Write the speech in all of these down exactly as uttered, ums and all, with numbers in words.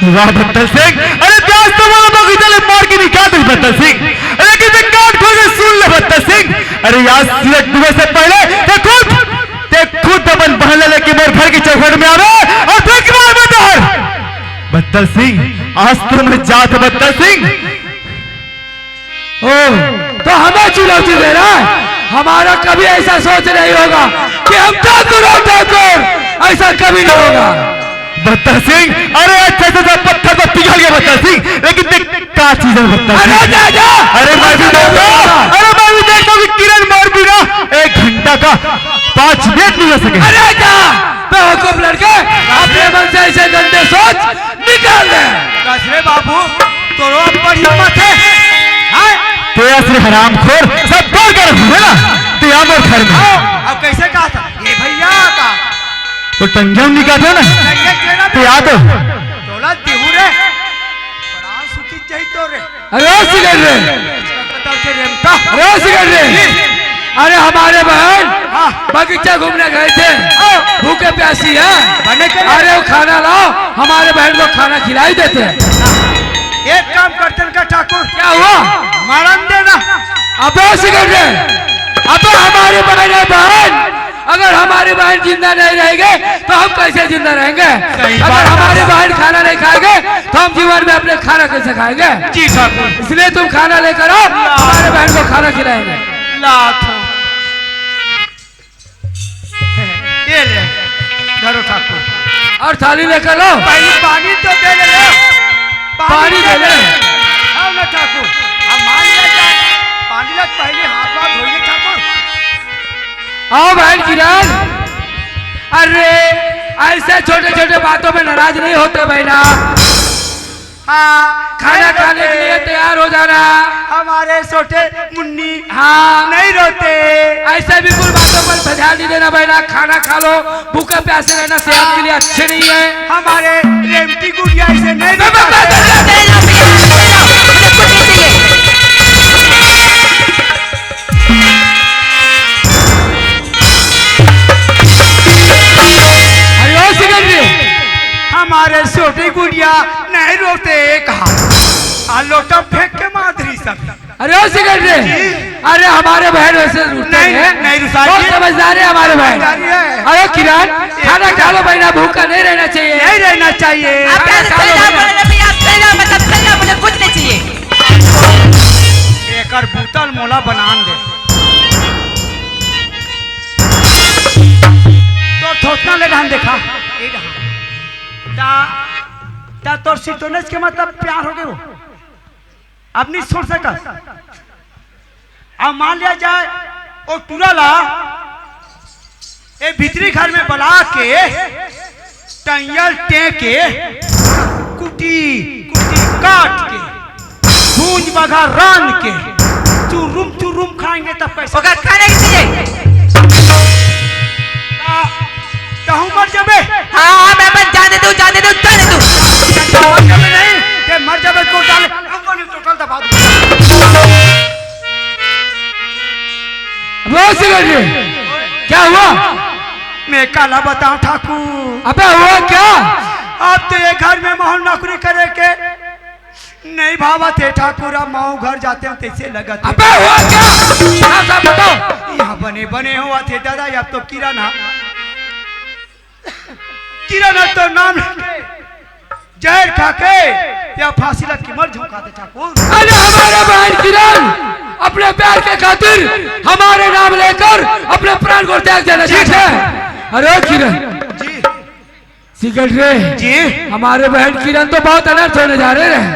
वाह भत्तल सिंह, अरे प्यास तो वाला बगीचा ले मार के निकाल दे भत्तल सिंह। अरे कि ते कान खोल के सुन ले भत्तल सिंह। अरे यार, सूरज डूबे से पहले ते खुद, ते खुद अपन बहन ले लेके मोर घर की चौखट में आवे और देख मार बता। भत्तल सिंह, आज तो मैं जात भत्तल सिंह। ओ, तो हमें चुनौती दे रहा है? हमारा कभी ऐसा सोच नहीं होगा कि हम ठाकुर और ठाकुर, ऐसा कभी नहीं होगा। भत्तल सिंह, अरे अच्छा से सब पत्थर पर पिघल गया भत्तल सिंह, लेकिन देख का चीज है भत्तल अरे सिंह। जा, जा। अरे मैं भी देखता हूँ, अरे मैं भी देखता हूँ कि किरण मौर्य बिना एक घंटा का पाँच मिनट नहीं रह सके। अरे जा, बेवकूफ लड़के, अपने मन से ऐसे गंदे सोच निकाल दे। कस रे बाबू, तोरो अब बड़ी हिम्मत है। हाँ? तेरा श्री हरामखोर, सब बोल कर रखूंगा ना, तू आ मोर घर में। आओ, अब कैसे कहा था? ये भैया का। तो टंगिया निकाल दो ना। टंगिया तेरा तू आ तो। तोला देहू रे। प्राण सुखी जाई तो रे। अरे ओ सिगरेट रे। बताओ के रेमता। अरे ओ सिगरेट रे। अरे हमारे बहन हाँ। बगीचा घूमने गए थे। हाँ। भूखे प्यासी है। बने के अरे वो खाना लाओ, हमारे बहन को खाना खिलाई देते हैं। एक काम करते हैं का ठाकुर। क्या हुआ? मरन देना। अबे ओ सिगरेट रे। अबे हमारी बहन है बहन। अगर हमारी बहन जिंदा नहीं रहेगी तो हम कैसे जिंदा रहेंगे? सही अगर बात है। हमारी बहन खाना नहीं खाएगी तो हम जीवन में अपने खाना कैसे खाएंगे? जी ठाकुर। इसलिए तुम खाना लेकर आओ, हमारे बहन को खाना खिलाएंगे। ला तो। ये ले, धरो ठाकुर। और थाली लेकर लो। पहले पानी तो दे ले, ले। पानी पानी दे दे ले। ले। आओ ना ठाकुर। अब मान लिया जाए। पानी लग पहले हाथ वाथ धोइए ठाकुर। आओ बहन किरण, अरे ऐसे छोटे छोटे बातों में नाराज नहीं होते बहना। हाँ, खाना नहीं खाने के रोते। लिए तैयार हो जाना। हमारे छोटे मुन्नी हाँ। नहीं रोते। ऐसे बिल्कुल बातों पर ध्यान नहीं देना बहना, खाना खा लो, भूखे प्यासे रहना सेहत के लिए अच्छे नहीं है। हमारे रेमटी गुड़िया इसे नहीं बस, बस, बस, बस, बस, बस, बस, बस, कुछ नहीं चाहिए। अरे ओ सिकंदरी, हमारे छोटी गुड़िया नहीं रोते कहा, आ लोटा फेंक के मार दी सब। अरे ओ सिकंदरी, अरे हमारे बहन वैसे रुसते नहीं, हैं। नहीं रुसा बहुत जी। समझदार है हमारे बहन। समझदार है। अरे किरण, खाना खा लो बहना, भूखा नहीं रहना चाहिए। नहीं रहना चाहिए। आप क्या खाना खा लो सही ना बहना। बोल रहे भैया, आप सही ना, मतलब सही ना बोले, कुछ नहीं चाहिए। एकर बूतल मोला बनान दे। तो थोथना ले रहन देखा। ता, ता तोर सितोनेस के मतलब प्यार हो गयो। अब नहीं छोड़ सकस। अब मान लिया जाए, ओ टूरा ला ए भीतरी घर में बला के टंगिया ल टेक के कुटी कुटी काट के भूंज बघा रांध के चुरुम चुरुम खाएंगे तब कैसे? ओकर खाने के लिए। आ, तहूँ मर जबे। हाँ, हाँ, मैं बस जाने दो, जाने दो, जाने दो। मर जबे नहीं, ते मर जबे तो डाले, हमको नहीं तो टोटल दबा दो। रोज सिगरेट रे, क्या हुआ? मैं काला बताऊं ठाकुर। अबे हुआ क्या? अब तो ये घर में महूँ नौकरी करे के नहीं भावत हे ठाकुर, अब महूँ घर जाते हैं तैसे लगत हे। अबे हुआ क्या? साफ साफ बताओ। यहाँ बने बने होवत हे दादा, अब तो किरण हा, किरण हा तो नाम जहर खा के या फांसी लग के मर जाऊं खाते ठाकुर। अरे हमारे बहन किरण अपने प्यार के खातिर हमारे नाम लेकर अपने प्राण को त्याग देना चाहते हैं। अरे किरण, जी। सिकंदरी, जी। हमारे बहन किरण तो बहुत अनर्थ होने जा रहे हैं।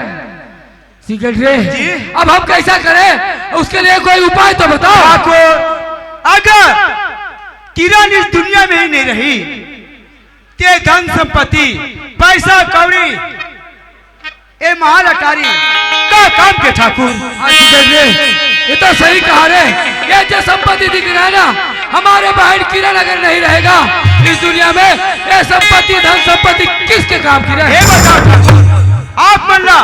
सिकंदरी, जी। अब हम कैसा करें? उसके लिए कोई उपाय तो बताओ। ठाकुर, अगर किरण इस दुनिया में ही नहीं रही, ते धन संपत्ति, पैसा कौड़ी, ए महल अटारी का काम के ठाकुर? हाँ, सिकंदरी, ये तो सही कहा रे। ये जो संपत्ति दिख रहा है ना, हमारे बहन किरण अगर नहीं रहेगा इस दुनिया में, ये संपत्ति, धन संपत्ति किसके काम की रहे? हे बताओ ठाकुर, आप मन ला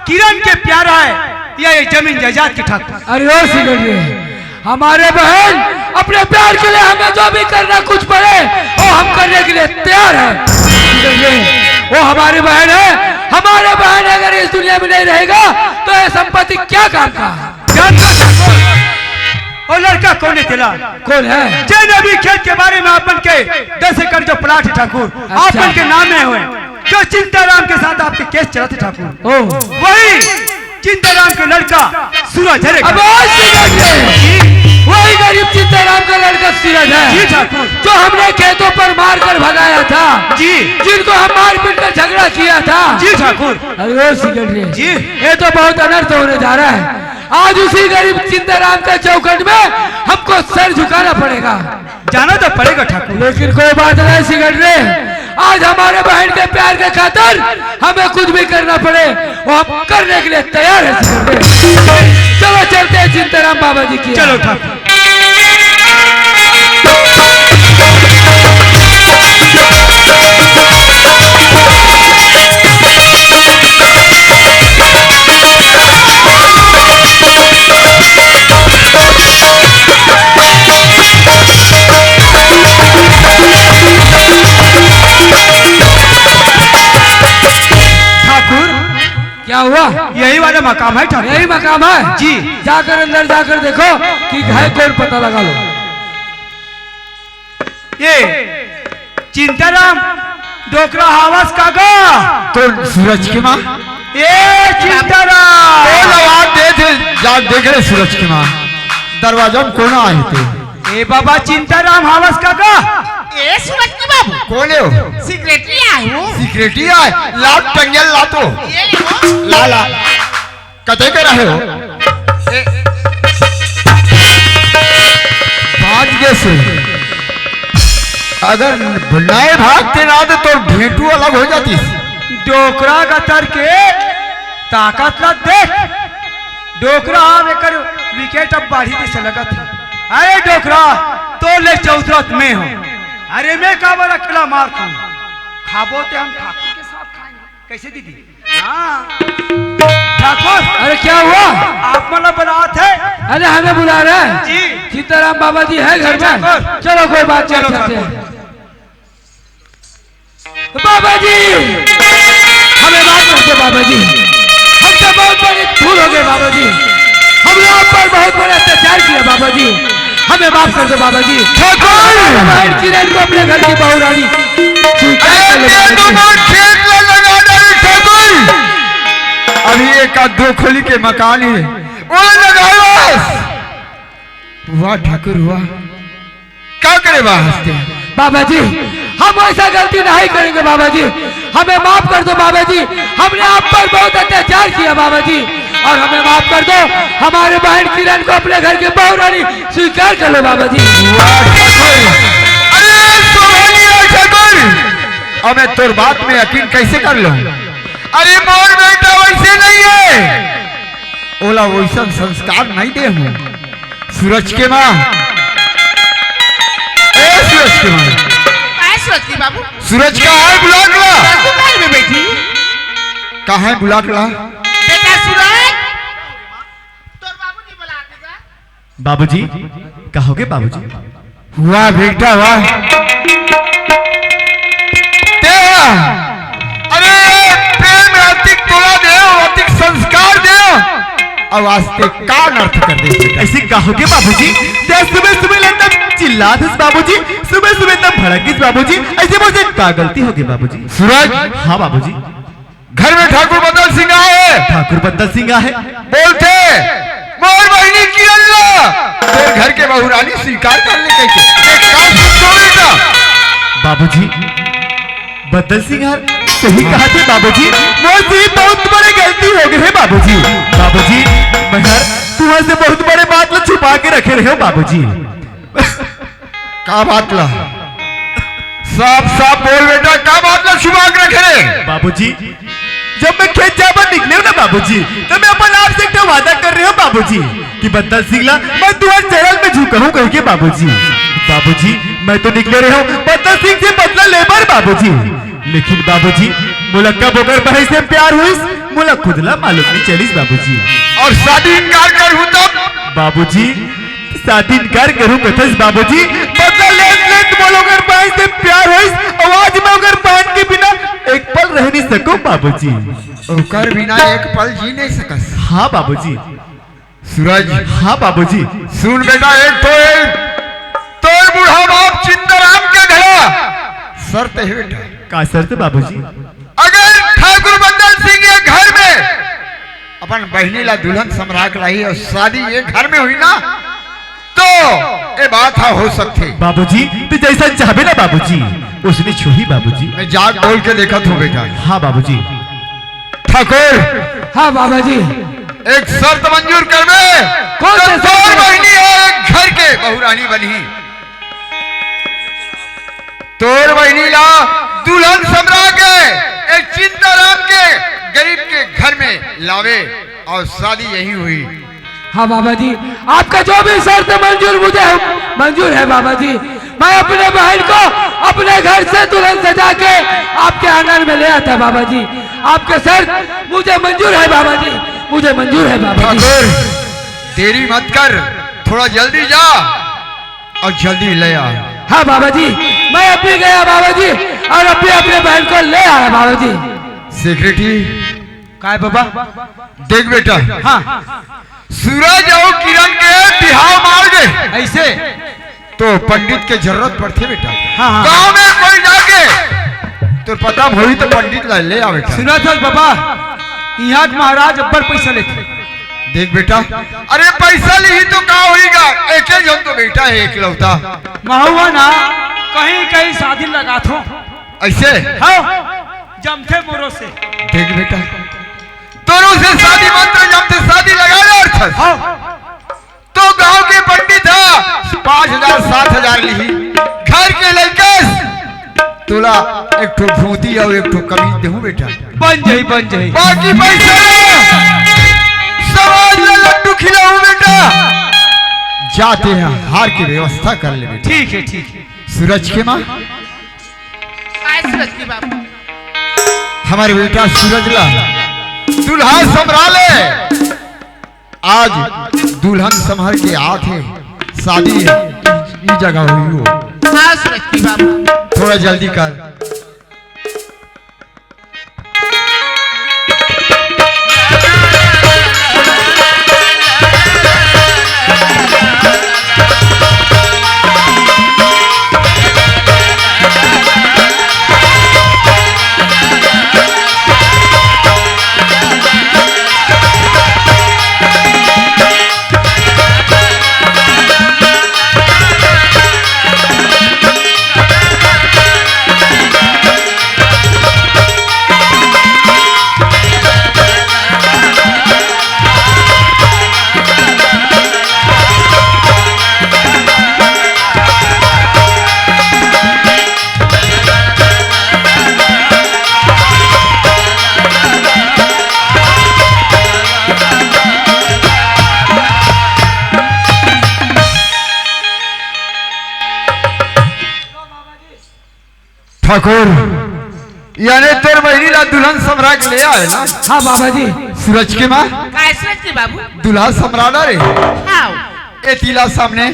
किरण के प्यारा है या ये जमीन जायदाद के ठाकुर? अरे ओ सिकंदरी, हमारे बहन, अपने प्यार के लिए हमें जो भी करना कुछ पड़े, वो हम करने के लिए तैयार हैं। वो हमारी बहन है, हमारे बहन अगर इस दुनिया में नहीं रहेगा तो ये संपत्ति क्या काम का है? जानता ठाकुर, वो लड़का कौन है तेरा? कौन है? जैन अभी खेत के बारे में अपन के दस एकड़ जो प्लाट है ठाकुर, अच्छा। अपन के नाम में हुए, जो चिंताराम के साथ आपके केस चला थे ठाकुर, ओ। वही चिंताराम के लड़का सूरज है रे। अब आज से जाके वही गरीब चिंताराम का लड़का सूरज है, जी ठाकुर। जो हमने खेतों पर मार कर भगाया था, जी। जिनको हम मारपीट कर झगड़ा किया था। जी ठाकुर। अरे ओ सिकट रे, जी। ये तो बहुत अनर्थ होने जा रहा है। आज उसी गरीब चिंताराम के चौखट में हमको सर झुकाना पड़ेगा। जाना तो पड़ेगा ठाकुर। लेकिन कोई बात नहीं सिकट रे, आज हमारे बहन के प्यार के खातिर हमें कुछ भी करना पड़े, वो हम करने के लिए तैयार है सिकट रे। चलो चलते हैं चिंताराम बाबा जी की। चलो ठाकुर। ठाकुर, क्या हुआ? यही वाला मकाम है ठाकुर। यही मकाम है? जी। जाकर अंदर जाकर देखो कि है कौन, पता लगा लो। ये चिंताराम, डोकरा हावस का गा? कौन, सूरज के माँ? ए चिंताराम! कौन आवाज दे थे, जा देख रे सूरज के माँ। दरवाजा में कौन आए थे? ए बाबा चिंताराम हावस का गा? ए सूरज के बाबू। कौन है हो? सेक्रेटरी आए हो? सेक्रेटरी आए? ला टंगिया ला तो। ये ले हो। ला, ला। कते के रहे हो? ए, भाग जैसे। अगर नए भागते ना तो तोर भेंटू अलग हो जाती। डोकरा गतर के ताकत ला देख। डोकरा आम एकर विकेट अब बाढ़ी जैसे लगत है। अरे डोकरा, तो ले चौधरत में हो। अरे मैं काबर अकेला मार खाऊं? खाबो ते हम ठाकुर के साथ खाएंगे। कैसे दीदी? हाँ। ठाकुर। अरे क्या हुआ? आप मन ला बुलात है। अरे हमें बुला रहे हैं। जी। सीताराम बाबा जी है घर जी, में। ठाकुर। चलो कोई बात नहीं, चलो, चलते ठाकुर। हैं। बाबा जी, हमें माफ कर दो बाबा जी, हमसे बहुत बड़ी भूल हो गई बाबा जी, हमने आप पर बहुत बड़ा अत्याचार किया बाबा जी, हमें माफ कर दो बाबा जी। ठाकुर! हमारे बहन किरण को अपने घर की बहू रानी स्वीकार अरे कर लो बाबा जी। खेत में लगा डाले ठाकुर। अभी एक आध दो खोली के मकान है, वो लगाओ बस। वाह ठाकुर वाह, का करे वाह हंसते हैं? बाबा जी, हम ऐसा गलती नहीं करेंगे बाबा जी, हमें माफ कर दो बाबा जी, हमने आप पर बहुत अत्याचार किया बाबा जी, और हमें माफ कर दो। हमारे बहन किरण को अपने घर के बहू रानी स्वीकार कर लो बाबा जी। वाह ठाकुर, अरे शोभनीय ठाकुर, अब मैं तोर बात में यकीन कैसे कर लूं? अरे मोर बेटा वैसे नहीं है, ओला वैसन संस्कार नहीं दे हूँ। सूरज के माँ, ए सूरज के माँ, काय सूरज के बाबू? सूरज कहाँ है, बुला के ला। बाबू घर में बैठी। कहाँ है, बुला के ला। बेटा सूरज, तोर बाबूजी बुलाते जा। बाबूजी, कहोगे बाबूजी? वाह बेटा वाह। तेरा, अरे प्रेम अतिक तोला दे, अतिक संस्कार दे, अब आज ते का अनर्थ कर दे बेटा? ऐसे कहोगे बाबूजी? ते सुबह सुबह ले तब चिल्लात हस बाबूजी, सुबह सुबह तब भड़क गिस बाबूजी, ऐसे बोल से का गलती होगे बाबूजी? सूरज। हाँ बाबूजी। घर में ठाकुर बदल सिंह आए। ठाकुर बदल सिंह आए। बोलते, "मोर बहिनी किरण ला तोर घर के बहू रानी स्वीकार कर ले," कहिके। एक काम सुन तो बेटा। बाबूजी, बदल सिंह हर सही कहा थे बाबूजी, मोर से बहुत बड़े गलती हो गए है बाबूजी। बाबूजी, मैं हर तुम्हारे से बहुत बड़े बात ला छुपा के रखे रहे हो बाबूजी। का बात ला? साफ साफ बोल बेटा, का बात ला छुपा के रखे रे? बाबूजी, जब मैं खेत जाए बर निकले हूँ ना बाबूजी, तो मैं अपन आप से एक ठो वादा कर रहे हूँ बाबूजी, कि बदल सिंह ला मैं तुहर चरण में झुकहूँ कहिके बाबूजी। बाबूजी, मैं तो निकले रहे हूँ बदल सिंह से बदला लेबर बाबूजी, लेकिन बाबूजी, मोला कब ओकर बहन से प्यार हुइस, मोला खुद ला मालूम नहीं चलिस बाबूजी। और शादी इनकार कर हूँ तब? बाबूजी, शादी इनकार करूं कथस बाबूजी, बदला लेत लेत मोला ओकर बहिन से प्यार होइस, अउ आज मैं ओकर बहिन के बिना एक पल रह नहीं सकूं बाबूजी। ओकर बिना एक पल जी नहीं सकस। हाँ बाबूजी। सूरज। हाँ बाबूजी। सुन बेटा, एक तो ये तोर बूढ़ा बाप चिंताराम के घला शर्त हे बेटा। का शर्त बाबूजी? अगर ठाकुर बंदन सिंह ये घर में अपन बहिनी ला दुल्हन समरा के लाही अउ शादी ये घर में होही ना, तो ये बात हा हो सकथे। बाबूजी, तैं जइसन चाहबे ना बाबूजी, ओइसने होही बाबूजी। मैं जाके बोल के देखत हूँ बेटा। हाँ बाबूजी। ठाकुर। हाँ बाबा जी। एक शर्त मंजूर करबे, कौन तो सा शर्त? तोर बहिनी ह एक घर के बहुरानी बनही। तोर बहिनी ला दुल्हन समरा के एक चिंताराम के गरीब के घर में लावे अउ शादी यहीं होही। हाँ बाबा जी, आपका जो भी शर्त मंजूर, मुझे मंजूर है बाबा जी। मैं अपने बहन को अपने घर से दुल्हन सजा के आपके आंगन में ले आता बाबा जी। आपका शर्त मुझे मंजूर है बाबा जी, मुझे मंजूर है बाबा जी। ठाकुर, देरी मत कर, थोड़ा जल्दी जा अउ जल्दी ले आ। हाँ बाबा जी, मैं अभी गया बाबा जी, अउ अभी अपने बहन को ले आया बाबा जी। सेक्रेटरी। काय बाबा? देख बेटा। हाँ। सूरज अउ किरण के बिहाव मार दे। अइसे? तो पंडित के जरूरत पड़थे बेटा। हाँ, हाँ। गांव में कोई जाके तो पता होही तो पंडित ला ले आ बेटा। सुनत हस बाबा, इहाँ के महाराज अब्बड़ पइसा लेथे। देख बेटा, अरे पइसा लिही तो का होही गा, एके झन तो बेटा हे एकलौता। महुआ ना, कहीं कहीं शादी लगाथों। अइसे? हाँ, जमथे मोरो से। देख बेटा, तोरो से शादी मंत्र जमथे, शादी लगा ले अरथस। हाँ। तो गांव के पंडित ह पाँच हजार, सात हजार लिही। घर के लइकस तोला एक ठो धोती अउ एक ठो कमीज देहूं बेटा। बन जाही, बन जाही। बाकी पइसा ले, समाज ला लड्डू खिलाहूं बेटा। जा तैं हार के व्यवस्था कर ले बेटा। ठीक हे, ठीक हे। सूरज के माँ। काय सूरज के बाबू? हमर बेटा सूरज ला दुल्हा समरा ले। आज दुल्हन संभर के आत हे, शादी हे, ई जगह होही हो। हाँ, सुरज के बाबू। थोड़ा जल्दी कर। ठाकुर, याने तोर बहिनी ला दुल्हन समरा के ले आए ना? हाँ बाबा जी। सूरज के माँ? काय सूरज के बाबू? दुल्हा समरा ला रे। हाँ। ए तीला सामने।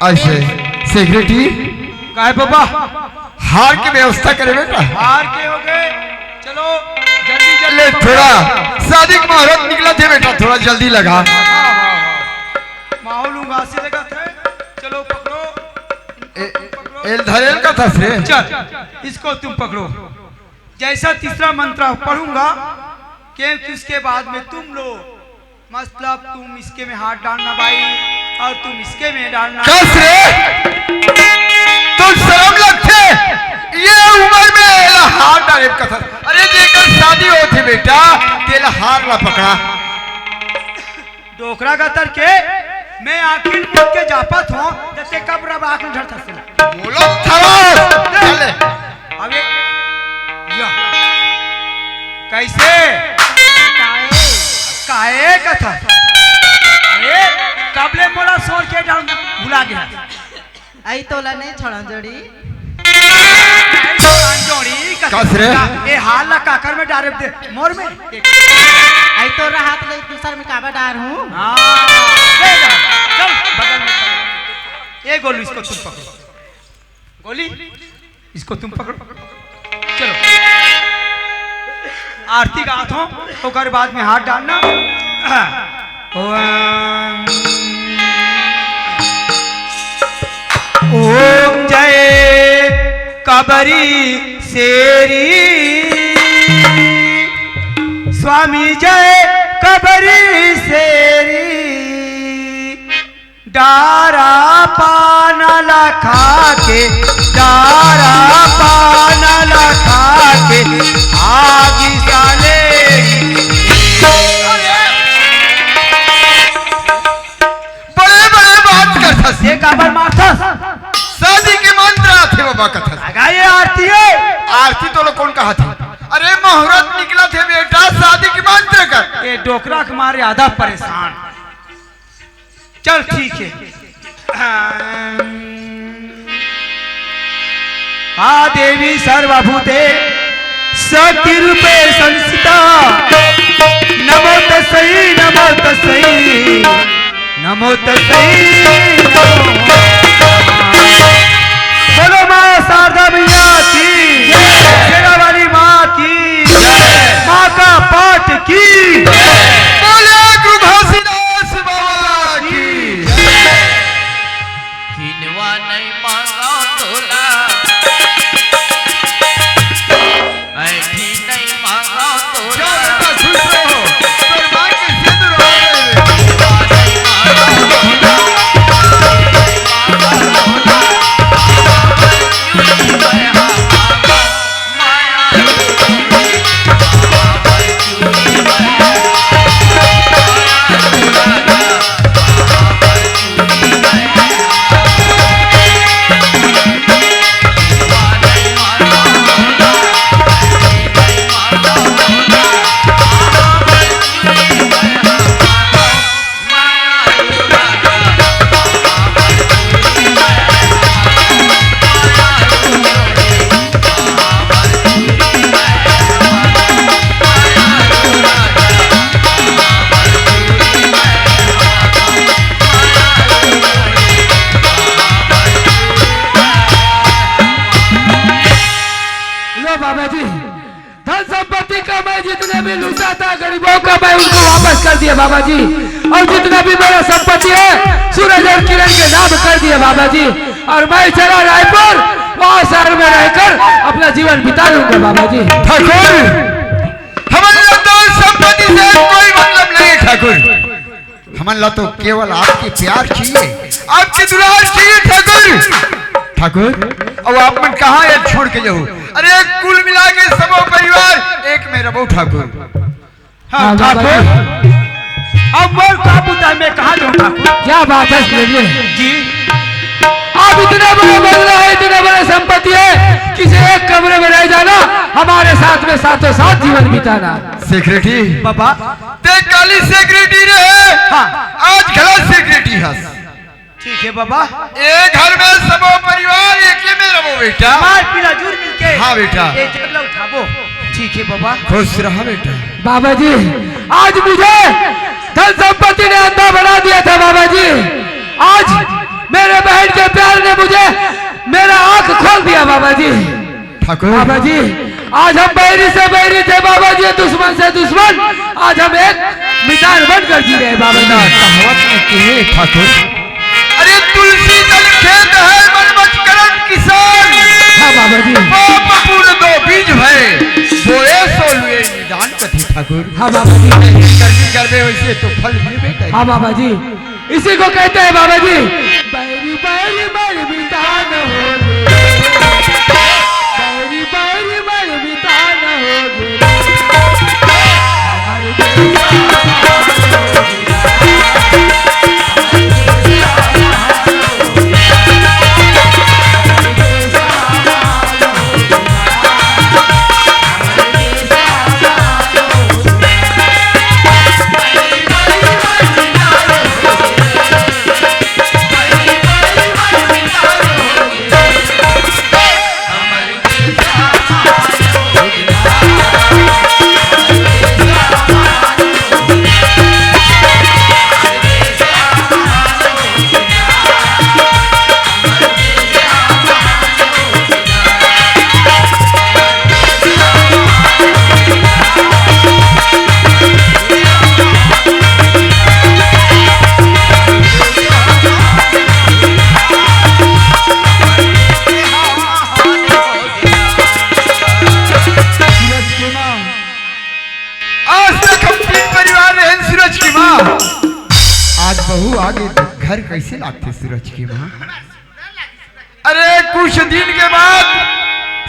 अइसे, सेक्रेटरी। काय बाबा? हार के व्यवस्था करे बेटा। हार के हो गए। चलो, जल्दी, जल्दी ले पकड़ो। थोड़ा शादी के मुहूर्त निकलत हे बेटा, थोड़ा जल्दी लगा। हाँ, हाँ, हाँ। माहौल उंगासी लगत हे। चलो, पकड़ो। ए, पकड़ो। एल धरेल का था से? चल, इसको तुम पकड़ो। जैसा तीसरा मंत्र पढ़ूंगा, क्योंकि उसके बाद में तुम लोग, मतलब, तुम इसके में हाथ डालना भाई, और तुम इसके में डालना। कस रे? तुम शर्म लगथे? ये उम्र में एला हार डाले कथस। अरे, जेकर शादी होथे बेटा, तेला हार ला पकड़ा। डोकरा गतर के, मैं आखिर मुड़ के जापत हूँ, जैसे कब रब आँख में झड़ता से। बोलो थरस, चले। अबे, या। कैसे? काहे कथा? अरे, कबले मोला सोच के डाल भुला गया। आई तोला नहीं छोड़ा जोड़ी। चोरी का कस रे? ए हाल ला काकर में डारे दे, मोर में। आई तो रहा तो दूसर में काबर डार हूँ। हाँ, ले जा, चल, बगल में चल। ए गोलू, इसको तुम पकड़ो। गोली, इसको तुम पकड़ो। चलो, आरती गात हो, ओकर बाद में हाथ डालना। हाँ। ओम, ओम जय कबरी शेरी, स्वामी जय कबरी शेरी। डारा पान ला खा के, डारा पान ला खा के, आगी साले। बड़े बड़े बात करथस। ये काबर मारथस? शादी के मंत्र आथे बाबा कथस। लगा ये आरती है। आरती तो लोग कौन कहा था? अरे मुहूर्त निकला थे बेटा, शादी के मंत्र कर। ये डोकरा के मारे आधा परेशान। चल ठीक है। आ देवी सर्वभूते शक्ति रूपे संस्थिता। नमो तस्सै, नमो तस्सै, नमो तस्सै, नमो। बोलो माँ शारदा मैया की, शेरा वाली माँ की, माँ का पाठ की। बोलो गुरु घासीदास बाबा की। हिनवा नहीं मांगा तोला, ऐठी नहीं मांगा तोला। जा बेटा, खुश रहो। तोर माँ के सिंदूर हो गए। लो बाबा जी, धन संपत्ति का मैं जितने भी लूटा था गरीबों का, मैं उनको वापस कर दिया बाबा जी। और जितना भी मेरा संपत्ति है, सूरज और किरण के नाम कर दिया बाबा जी। और मैं चला रायपुर, वहाँ शहर में रहकर अपना जीवन बिता लूंगा बाबा जी। ठाकुर, हमन ला तो संपत्ति से कोई मतलब नहीं है ठाकुर। हमन ला तो केवल आपके प्यार चाहिए, आपके दुलार चाहिए ठाकुर। ठाकुर, अब आप मन कहाँ ये छोड़ के जाओ? अरे कुल मिला के सबो परिवार एक में रहो ठाकुर। हाँ, हाँ, बाबा ठाकुर। जी। अब मोर का पुता मैं कहाँ जाऊँ ठाकुर? क्या बात है सुरेंद्र जी। आप इतने बड़े बंगला है, इतने बड़े संपत्ति है, किसी एक कमरे में रह जाना, हमारे साथ में साथों साथ जीवन बिताना। सेक्रेटरी। बाबा। ते काली सेक्रेटरी रहे, हाँ। आज घला सेक्रेटरी हस। ठीक है बाबा। ए घर में सबो परिवार एके में रहो बेटा। मार पीला जूर मिलके हाँ बेटा। ए जगला उठाबो। ठीक है बाबा। खुश रहा बेटा। बाबा जी, आज मुझे धन संपत्ति ने अंधा बना दिया था बाबा जी। आज मेरे बहन के प्यार ने मुझे मेरा आंख खोल दिया बाबा जी। ठाकुर। बाबा जी, आज हम बैरी से बैरी थे बाबा जी, दुश्मन से दुश्मन, आज हम एक मितान बनकर जी रहे बाबा जी। ना कहावत में कहे ठाकुर, अरे तुलसी दल खेत है, मत मत करन किसान। हाँ बाबा जी। पाप पुण्य दो बीज भय, बोए सो लुए निदान कथी ठाकुर। हाँ बाबा जी। करनी करबे वैसे तो फल मिलबे करे। हाँ बाबा जी। इसी को कहते हैं बाबा जी, बैरी बैरी मर मितान हो गे। बैरी बैरी मर मितान हो गे। कइसे लागथे सूरज के माँ? अरे कुछ दिन के बाद,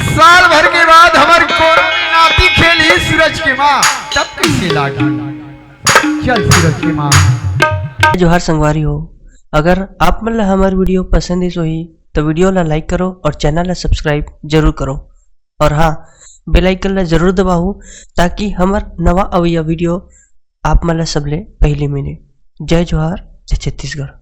साल भर के बाद हमर कोरोना नाती खेलही सूरज के माँ, तब कइसे लागही? चल सूरज के माँ। जोहार संगवारी हो, अगर आप मन ला हमर video पसंद आइस होही तो video ला like करो और channel ला subscribe जरूर करो और हाँ, bell icon ला जरूर दबाओ ताकि हमर नवा अवइया video आप मन ला सबले पहली मिले। जय जोहार, जय छत्तीसगढ़।